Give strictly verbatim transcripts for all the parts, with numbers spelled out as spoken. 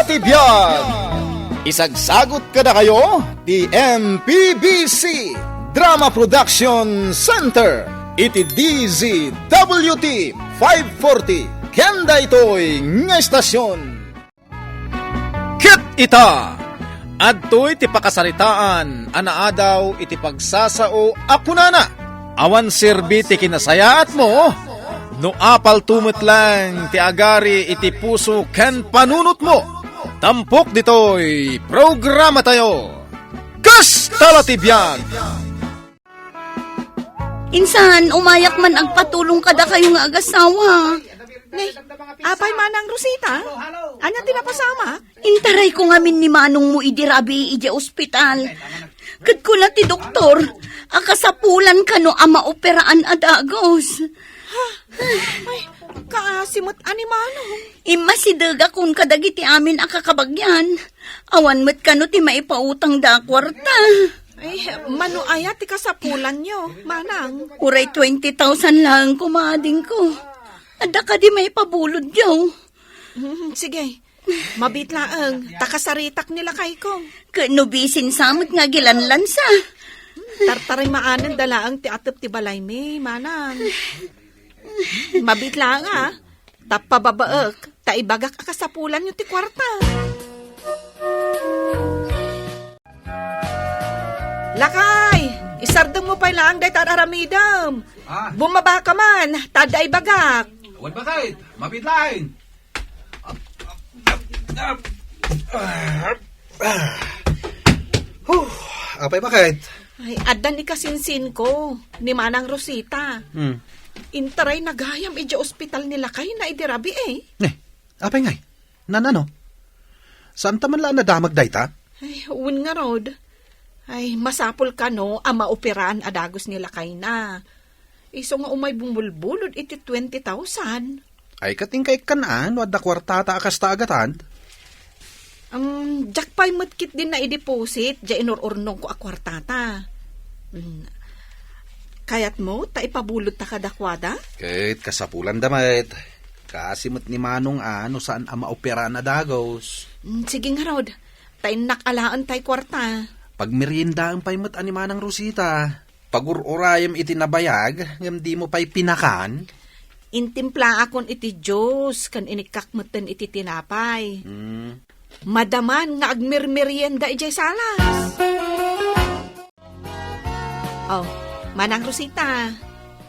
Ti biag. Isagsagut kadakayo ti M P B C Drama Production Center iti D Z W T five forty ken daytoy nga estasion. Ket ita, adtoy ti pakasaritaan a naadaw iti pagsasao a kunana, awan serbi ti kinasayaatmo, no apalto met laeng ti agari iti puso ken panunotmo. Tampok ditoy programatayo. Kasta la ti biag! Insan, umayak man agpatulong kadakayo nga agasawa. Nay, apay manang Rosita? Ania ti napasamak? Intarayko ngamin ni manongmo idi rabii idiay ospital. Ket kuna ti doktor, a kasapulan kano a maoperaan a dagus. Ha? Ay, kaasi met a ni manong. Immasidegakon kadagiti amin a kakabagyan. Awan met kano ti maipautangda a kuarta. Ay, mano aya ti kasapulanyo, manang? Uray twenty thousand laeng koma, adingko. Adda kadi maipabulodyo? Hmm, sige. Mabiit laeng, ta kasaritak ni lakayko. Ket no bisin sa met nga agilanlansa. Tartarimaanen da laeng ti atep ti balaymi, manang. Mabiit laeng, a. Tappa babaek, ta ibagak a kasapulanyo ti kuarta. Lakay, isardengmo pay laeng dayta ar-aramidem. Ah. Bumaba ka man, ta adda ibagak. Wen, bakit? Mabitlain. Huh, apay, bakit? Ay, addan ikasinsinko ni Manang Rosita. Hmm. Intaray nagayam idiay ospital ni lakayna idi rabii. Ne, apay ngay? Nanano? Saanta man la a nadamag dayta? Ay, wen ngarud. Ay, masapul kano a maoperaan a dagus ni lakayna. Isu nga umay bumulbulod iti twenty thousand. Ay, ket inka ikkan a no adda kuartata a kasta a gatad? Um, diak pay met ketdi naideposit diay inur-urnongko a kuartata. Mm. Kayatmo ta ipabulodta kadakuada? Ket kasapulanda met. Kaasi met ni Manong a no saan a maoperaan a dagus. Mm, sige ngarud. Ta innak alaen tay kuarta. Pagmeriendaem pay met a ni Manang Rosita. Pagur-urayem iti nabayag ngem dimo pay pinakan? Intimplaakon iti juice ken inikkak metten iti tinapay. Mm. Madaman nga agmermerienda idiay salas. Oh, Manang Rosita,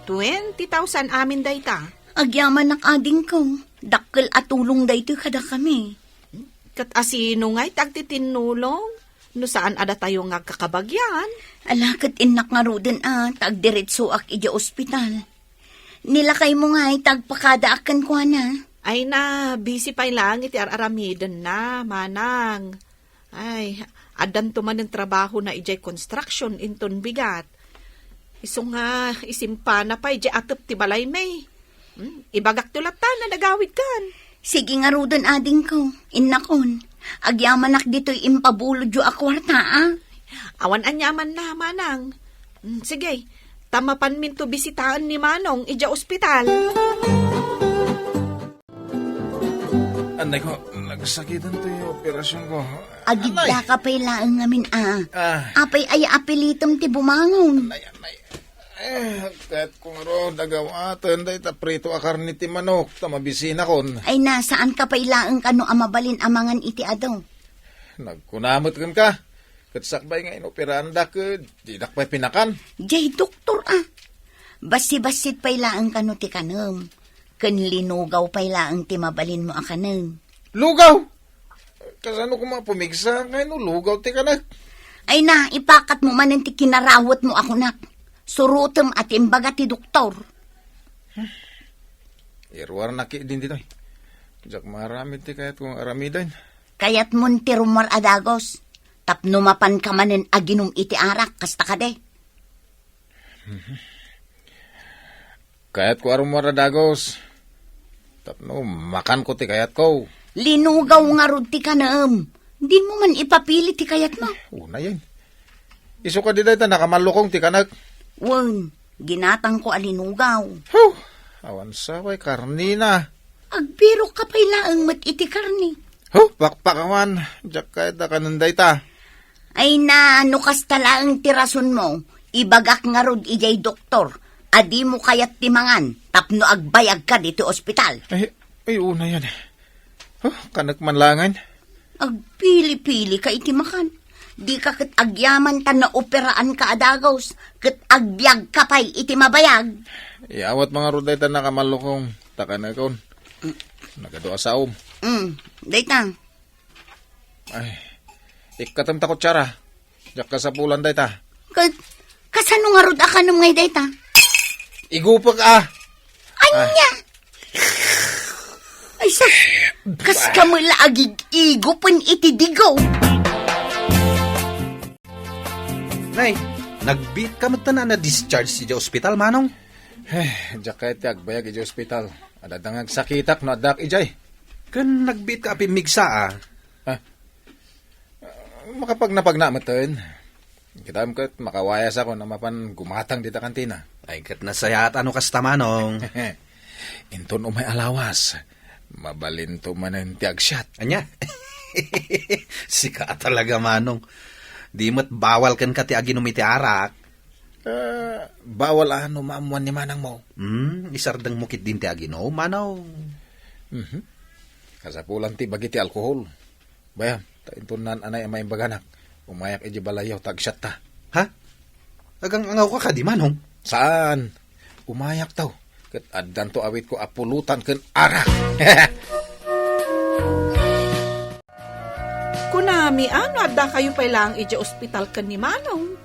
twenty thousand amin dayta. Agyamanak, adingko. Dakkel a tulong daytoy kadakami. Ket asino ngay ti agtitinnulong no saan a datayo nga agkakabagyan? Ala, ket innak ngaruden a ta agdiretsoak idiay ospital. Ni lakaymo ngay ta agpakadaak kenkuana. Ay na, busy pay laeng iti ar-aramidenna, manang. Ay, addanto manen trabahona idiay construction inton bigat. Isu nga, isimpana pay idiay atep ti balaymi. Hmm, ibagakto latta no agawidkan. Sige ngaruden, adingko, innakon. Agyamanak ditoy impabulodyo a kuarta, a. Awan aniamanna, manang. Hmm, sige, ta mapanminto bisitaen ni Manong idiay ospital. Anay ko, nagsakiten toy operasionko. Agidda ka pay laeng ngamin, a. Ah. Apay aya a pilitem ti bumangon? Anay, anay. Eh, kayatko ngarud a gawaten dayta prito a karne ti manok, ta mabisinakon. Ay na, saanka pay laeng kano a mabalin a mangan iti adu? Nagkuna met kenka, ket sakbay nga inoperaandak, didak pay pinakan. Jay doktor, a. Bassit-bassit pay laeng kano ti kanem. Ken linugaw pay laeng ti mabalinmo a kanem. Lugaw? Kasano koma pumigsa nga no lugaw ti kanek? Ay na, ipakatmo manen ti kinarawetmo a kunak. Surotem a ti imbaga ti doktor. Iruarnak ketdin ditoy. Diak maaramid ti kayatko nga aramiden. Kayatmon ti rummuar a dagus, tapno mapanka manen aginum iti arak, kasta kadi? Kayatko a rummuar a dagus. Tapno makanko ti kayatko. Linugaw ngarud ti kanem. Dimo man ipapili ti kayatmo. Unayen. Isu kadi dayta nakamallukong ti kanek. Wen, ginatangko a linugaw. Huh! Awan sa pay karnina. Agbirokka pay laeng met iti karni. Huh, pakpakawan. Diak kayat a kanen dayta. Ay na, no kasta laeng ti rasonmo, ibagak ngarud idiay doktor a dimo kayat ti mangan tapno agbayagka ditoy ospital. Ay, ay, una yan. Huh, kanek man langen. Agpili-pili ka iti makan. Di ka ket agyaman ta naoperaan ka a dagus, ket agbiag ka pay iti mabayag. Iyawat mangarud dayta nakamallukong, ta kanekon. Nagadu a saom. Mm, dayta. Ay, ikkatem ta kutsara. Diak kasapulan dayta. Ka-, kasano ngarud a kanem ngay dayta? Igupek a. Anya? Ay, sus, kas kamo la agig-igupen iti digo. Nay, nagbiit ka met a na-discharge idiay ospital, Manong? Eh, diak kayat ti agbayag idiay ospital. Adda nga agsakitak no addak idiay. Ken nagbiit ka a pimmigsa a. Ah, makapagnapagna metten. Kitam ket makawayasakon a mapan gumatang dita kantina. Ay, ket nasayaat a no kasta, Manong. Inton umay a lawas, mabalinto manen ti agsiat. Anya? Sika a talaga, Manong. Di met bawal kenka ti aginom iti arak. Ah, bawal a no maammuan ni manangmo. Hmm, isardengmo ketdin ti aginom, Manong. Mhm. Kasapulan ti bagi ti alkohol. Bayam, ta inton naan-anay a maimbaganak, umayak idiay balayyo ta agsiatta. Ha? Agang-angawka kadi, Manong? Saan? Umayakto. Ket addanto awitko a pulutan ken arak. Kunami, a, no addakayo pay laeng idiay ospital ken ni Manong?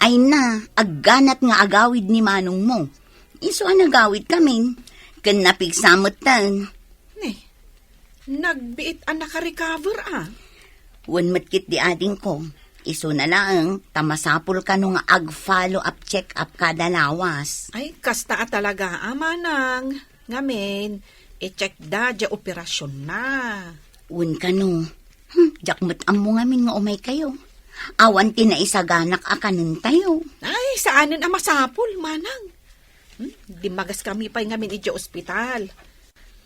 Ay na, agganat nga agawid ni manongmo. Isu a nagawidkamin, ken napigsa metten. Ni, nagbiit a naka-recover a. Wen met ketdi adingko, isuna laeng ta masapul kano nga ag-follow up check up kada lawas. Ay, kasta a talaga a, Manang. Ngamin, i-check da diay operasionna. Wen kano, hmm, diak met ammo ngamin nga umay kayo. Awan ti naisaganak a kanentayo. Ay, saanen a masapul, Manang. Hmm, dimmagas kami pay ngamin idiay ospital.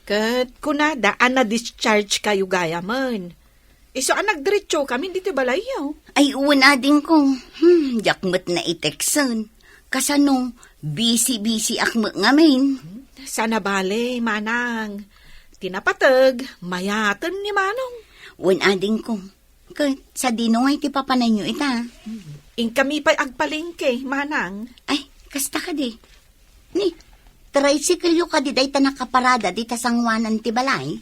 Ket kunada a na-discharge kayo gayamen. Isu a nagdiretso kami ditoy balayyo. Ay, wen adingko. Hmm, diak met naitexten. Kasano, busy-busy ak met ngamin. Sana bale, Manang. Ti napateg, mayaten ni Manong. Wen adingko. Ket sadino ngay ti papananyo ita? Inkami pay agpalengke, Manang. Ay, kasta kadi. Ni, tricycle-yo kadi dayta nakaparada dita sangoanan ti balay?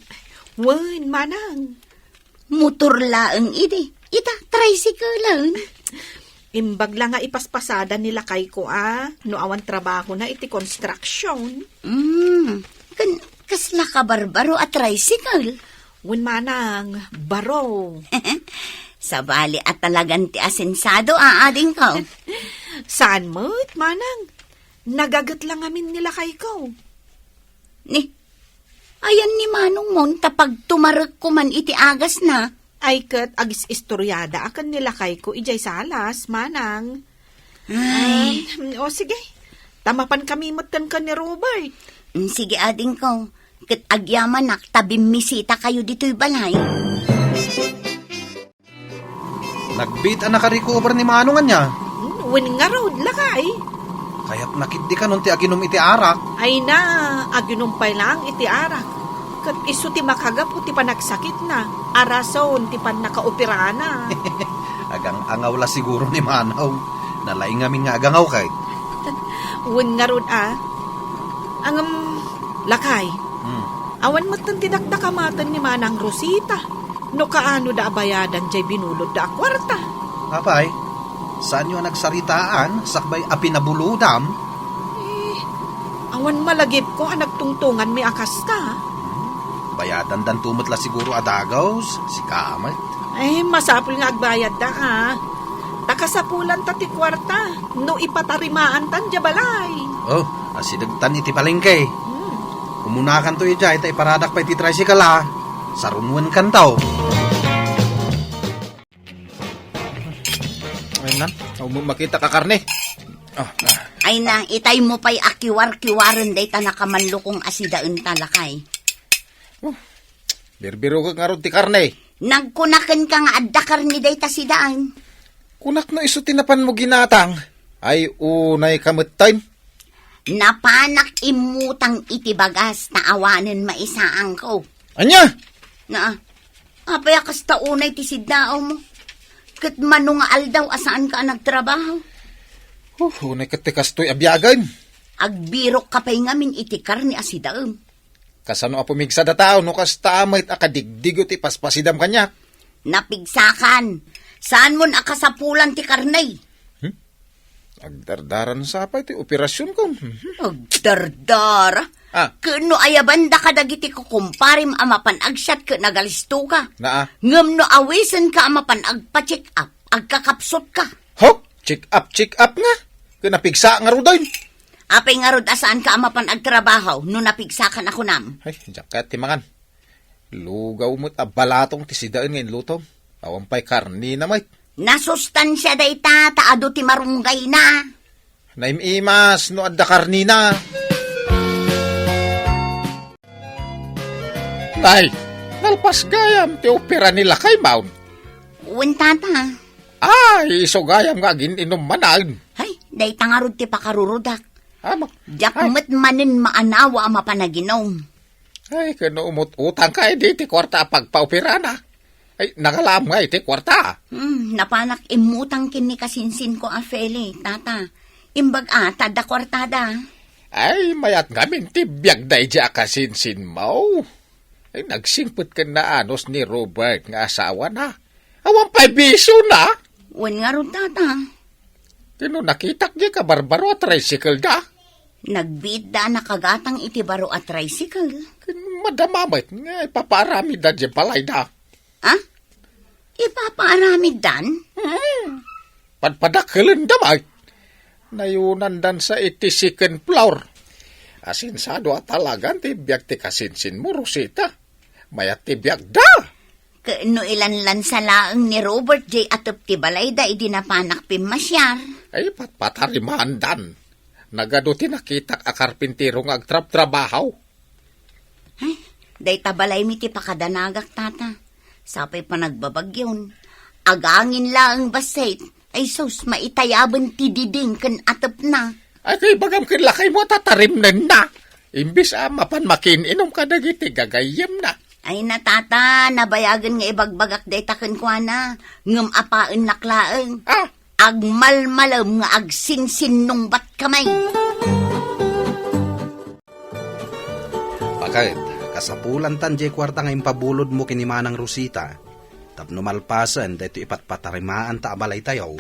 Wen, Manang. Motor laeng idi. Ita, tricycle-en. Imbag la nga ipaspasada ni lakayko a, no awan trabahona iti construction. Mm, ken kasla kabarbaro a tricycle? Wen manang, baro. Sabali a talagan ti asensado a adingko. Saan met, manang. Nagaget la ngamin ni lakayko. Ni, ayan ni manongmon ta pagtumarekko man iti agasna. Ay ket agis-istoriada a ken ni lakayko idiay salas, manang. Ay. Um, o sige, ta mapan kami metten ken ni Robert. Mm, sige, adingko. Ket agyamanak ta bimmisita kayo ditoy balay. Nagbiit a naka-recover ni Manong ania? Hmm, wen ngarud, lakay. Kayatna ketdi kanon ti aginom iti arak. Ay na, aginom pay laeng iti arak. Ket isu ti makagapu ti panagsakitna, a rason ti pannakaoperana. Agang-angaw la siguro ni Manong. Nalaing ngamin nga agangaw kay. Wen ngarud a. Angem, lakay. Hmm. Awan metten ti dakdakamaten ni Manang Rosita. No kaano da a bayadan jay binulod da a kuarta. Apay, saanyo a nagsaritaan sakbay a pinabulodam? Eh, awan malagipko a nagtungtonganmi a kasta. Hmm, bayadan danto met la siguro a dagus, sika met. Eh, masapul nga agbayad da, a. Ta kasapulan ta ti kuarta, no ipatarimaan tan dia balay. Oh, asideg tan iti palengke. Hmm. Umunakanto idiay ta iparadak pay ti tricycle, a. Sarunuen kanto. Ayun na, um, makita ka karne. Ah, ah. Ay na, itay mo pa'y akiwar-kiwaren dayta nakamallukong asidaen ta lakay. Oh. Birbirokek ngarud ti karne. Nagkunakenka nga adda karne dayta sidaen. Kunak no isu ti napanmo ginatang. Ay, unayka metten. Napanak immutang iti bagas ta awanen maisaanko. Ania? Na, apay a kasta unay ti siddaawmo? Ket mano nga aldaw a saanka a nagtrabaho? Huh, unay ket ti kastoy a biagen. Agbirokka pay ngamin iti karne a sidaem. Kasano a pumigsada tao no kasta met a kadigdigo ti paspasidam kaniak? Napigsakan. Saanmon a kasapulan ti karne? Hmm? Agdardaran sa pay ti operasionkon. Agdardara? Ah. Ken no ayabanda kadagiti kukumparem a mapan agsiat ken agalistoka. Naa. Ngem no awisenka a mapan agpa-check up, agkakapsutka. Ho? Check up, check up nga? Ken napigsa nga ruden. Apay ngarud a saanka a mapan agtrabaho no napigsakan a kunam? Ay, diak kayat ti mangan. Lugaw met a balatong ti sidaen nga inlutom. Awan pay karnina met. Nasustansia dayta ta adu ti marunggayna. Naim-imas no adda karnina. Nay, nalpas gayam ti opera ni Lakay Mount. Wen, tata. Ay, isu gayam nga agin-inum manen. Hay, dayta ngarud ti pakarurudak. Ama. Diak met manen maanawa a mapanaginum. Ay, ken no umut-utangka idi ti kuarta a pagpaoperana. Ay, nangalaam nga iti kuarta. Hmm, napanak immutang ken ni kasinsinko a Feli, tata. Imbag a, ta adda kuartada. Ay, mayat ngamin ti biagda idiay a kasinsinmo. Ay, nagsingpet ken naanus ni Robert nga asawana. Awan pay bisiona. Wen ngarud, tata. Ken no nakitak diay kabarbaro a tricycle da. Nagbiitda a nakagatang iti baro a tricycle. Ken madama met nga ipapaaramidda diay balayda. Ah? Ipapaaramiddan? Hmm. Padpadakelenda met. Nayunandan sa iti second floor. Asinsado a talagan ti biag ti kasinsinmo, Rosita. Mayat ti biagda. Ken no ilanlansa laeng ni Robert diay atep ti balayda idi napanak pimmasiar. Ay, patpatarimaandan. Nagadu ti nakitak a karpintero nga agtrabtrabaho. Ay, dayta balaymi ti pakadanagak, tata. Sapay panagbabagyon. Agangin laeng bassit. Ay sus, maitayaben ti diding ken atepna. Ay, kay bagam ken lakaymo a tatarimnenna. Imbes a mapan makin-inum kadagiti gagayyemna. Ay, na, tata, nabayagen nga ibagbagak dayta kenkuana. Ngem apaennak laeng. Ah, agmalmalem nga agsinsinnungbatkami. Baket, kasapulantan diay kuarta nga impabulodmo ken ni Manang Rosita tapno malpasen daytoy ipatpatarimaanta a balaytayo.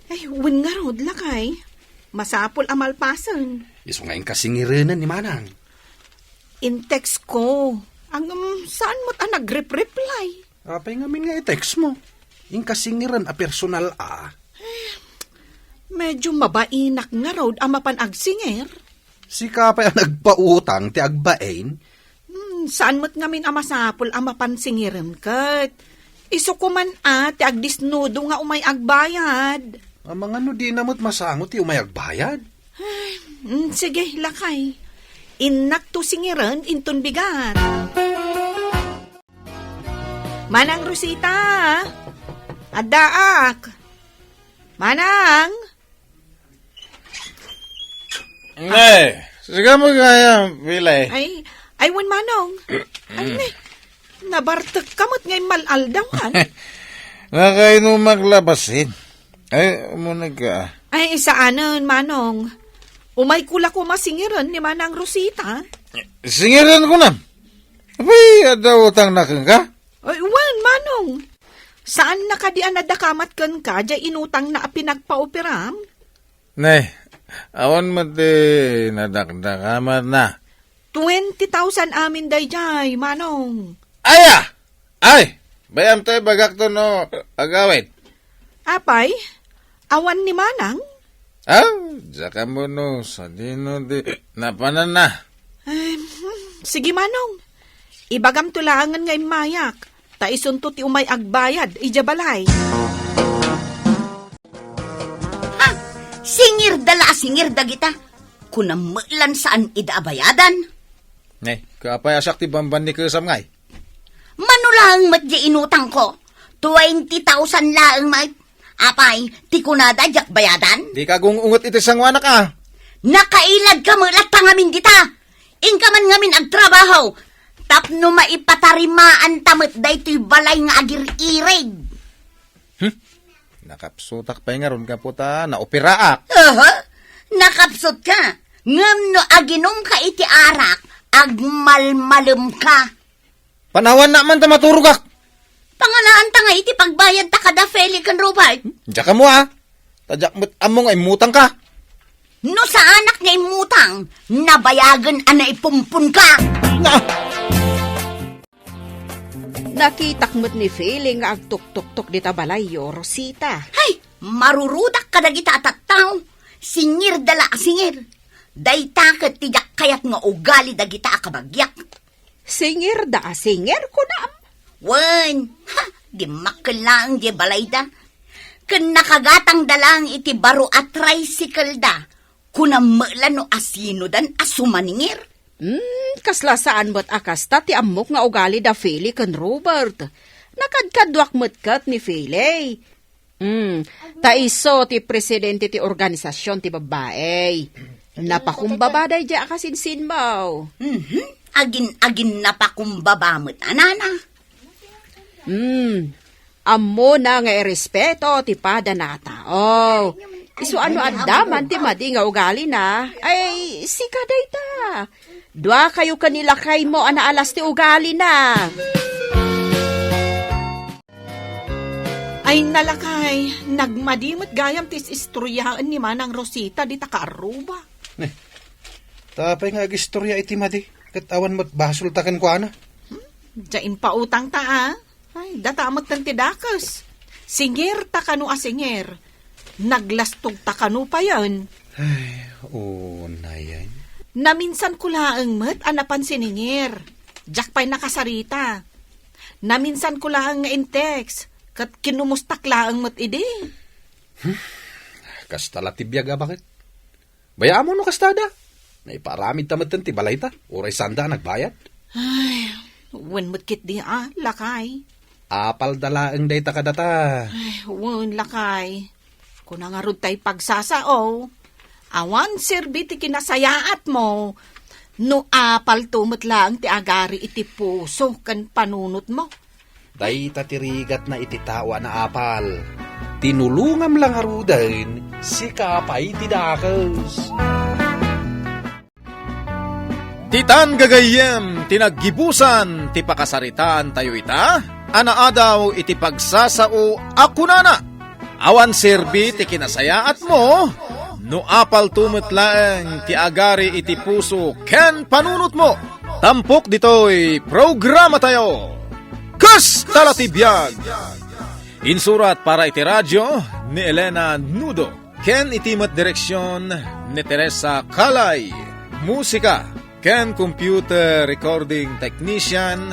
Ay, wen ngarud, lakay. Masapul a malpasen. Isu nga inka singirenen ni Manang. In-text ko. Ngem saan met a nag-rep-reply. Apay ngamin nga i-text mo? Inka singirem a personal a. Medyo mabainak ngarud a mapan agsingir. Sika pay a nagpautang ti agbain? Hmm, saan met ngamin a masapul a mapan singirem ket. Isu koma a ti agdisnudo nga umay agbayad. Amangan no dina met masango ti umay agbayad? Hmm, sige, lakay. Innak to singiren inton bigat. Manang Rosita, addaak. Manang? Ne, sika mo kaya, Pilay. Ay, ay, wen, Manong. Ay, ne, nabartek ka met nga immal-aldawan. Nakainumak labasin. Ay, umuneg ka. Ay, saanen, Manong. Umayko la koma singiren ni Manang Rosita. Singiren ko na. Apay, adda utang na kenka? Ay, wen, Manong. Saan na kadi a nadakamat kenka, diay inutang na a pinagpaoperam? Ne, awan met ti nadakdakamat na. Twenty thousand amin daydiay, Manong. Aya! Ay! Bay-am ta ibagak to no agawid. Apay, awan ni Manang? Ah, diak ammo no sadino ti napananna. Ay, hmm, sige, Manong. Ibagam to laangen nga immayak, ta isunto ti umay agbayad idiay balay. Ha? Singirda la a singir dagita. Kunam met lan saan ida a bayadan. Ne, kaapay a siak ti bambannikesam ngay? laeng met diay inutangko. Twenty thousand laeng met. Apay, ti kunada, diak bayadan? Dika gung-unget iti sangoanak, a. Nakailadka met latta ngamin dita. Inka man ngamin agtrabaho. Tapno maipatarimaanta met daytoy balay nga agir-irig. Hmm? Nakapsutak pay ngarud gapu ta naoperaak. Aha, nakapsutka. Ngem no aginumka iti arak, agmalmalemka. Panawannak man ta maturogak. Pangalaanta nga iti pagbayadta kada Feli ken Robert. Diak ammo, a. Ta diak met ammo nga immutangka. No saanak nga immutang, nabayagen a naipumpunka. Na! Nakitak met ni Feli nga agtuktoktok dita balayyo, Rosita. Hay! Marurudak kadagita a tattao. Singirda la a singir. Dayta ket ti diak kayat nga ugali dagita a kabagiak. Singirda a singir, kunam? Wen, ha, dimmakkel laeng diay balayda. Ken nakagatangda laeng iti baro a tricycle da. Kunam met la no asinodan a sumaningir. Hmm, kasla saan met a kasta ti ammok nga ugali da Feli ken Robert. Nakadkaduak met ket ni Feli. Hmm, ta isu ti presidente ti organisasion ti babbai. Napakumbaba daydiay a kasinsinmo. Mhm. Agin-agin napakumbaba met a nana. Hmm. Ammona nga irespeto ti padana a tao. Isu a no adda man ti madi nga ugalina, ay, sika dayta. Duakayo ken ni lakaymo a naalas ti ugalina. Ay, nalakay, nagmadi met gayam ti is-istoryaen ni Manang Rosita dita kaarruba. Ne, ta apay nga agistoria iti madi, ket awan met basolta kenkuana? Hmm? Diay impautangta, a? Ay, data metten ti dakes. Singirta kano a singir. Naglastogta kano payen. Ay, unayen. Naminsanko laeng met a napan siningir. Diak pay nakasarita. Naminsanko laeng nga in-text, ket kinumustak laeng met idi. Hmm? Kasta la ti biag a baket. Bayaam no kastada. Naipaaramidta metten ti balayta, uray saanda a nagbayad. Ay, wen met ketdi a, lakay. Apalda laeng dayta kadata. Ay, wen, lakay. Kuna ngarud tay pagsasao. Awan serbi ti kinasayaatmo no apalto met laeng ti agari iti puso ken panunotmo. Dayta ti rigatna iti tao a naapal. Tinulongam la ngaruden, sika pay ti dakes. Ditan gagayyem ti naggibusan ti pakasaritaantayo ita a naadaw iti pagsasao a kunana, awan serbi ti kinasayaatmo no apalto met laeng ti agari iti puso ken panunotmo. Tampok ditoy programatayo, Kasta la ti biag. Insurat para iti radio ni Elena Nudo ken iti met direksion ni Teresa Calay. Musika ken computer recording technician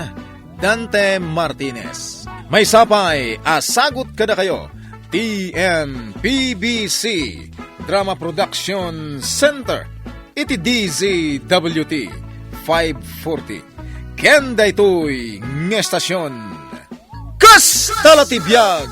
Dante Martinez. Maysa pay a sagut kadakayo ti M P B C Drama Production Center iti D Z W T five forty. Ken daytoy nga estasion, Kasta la ti biag!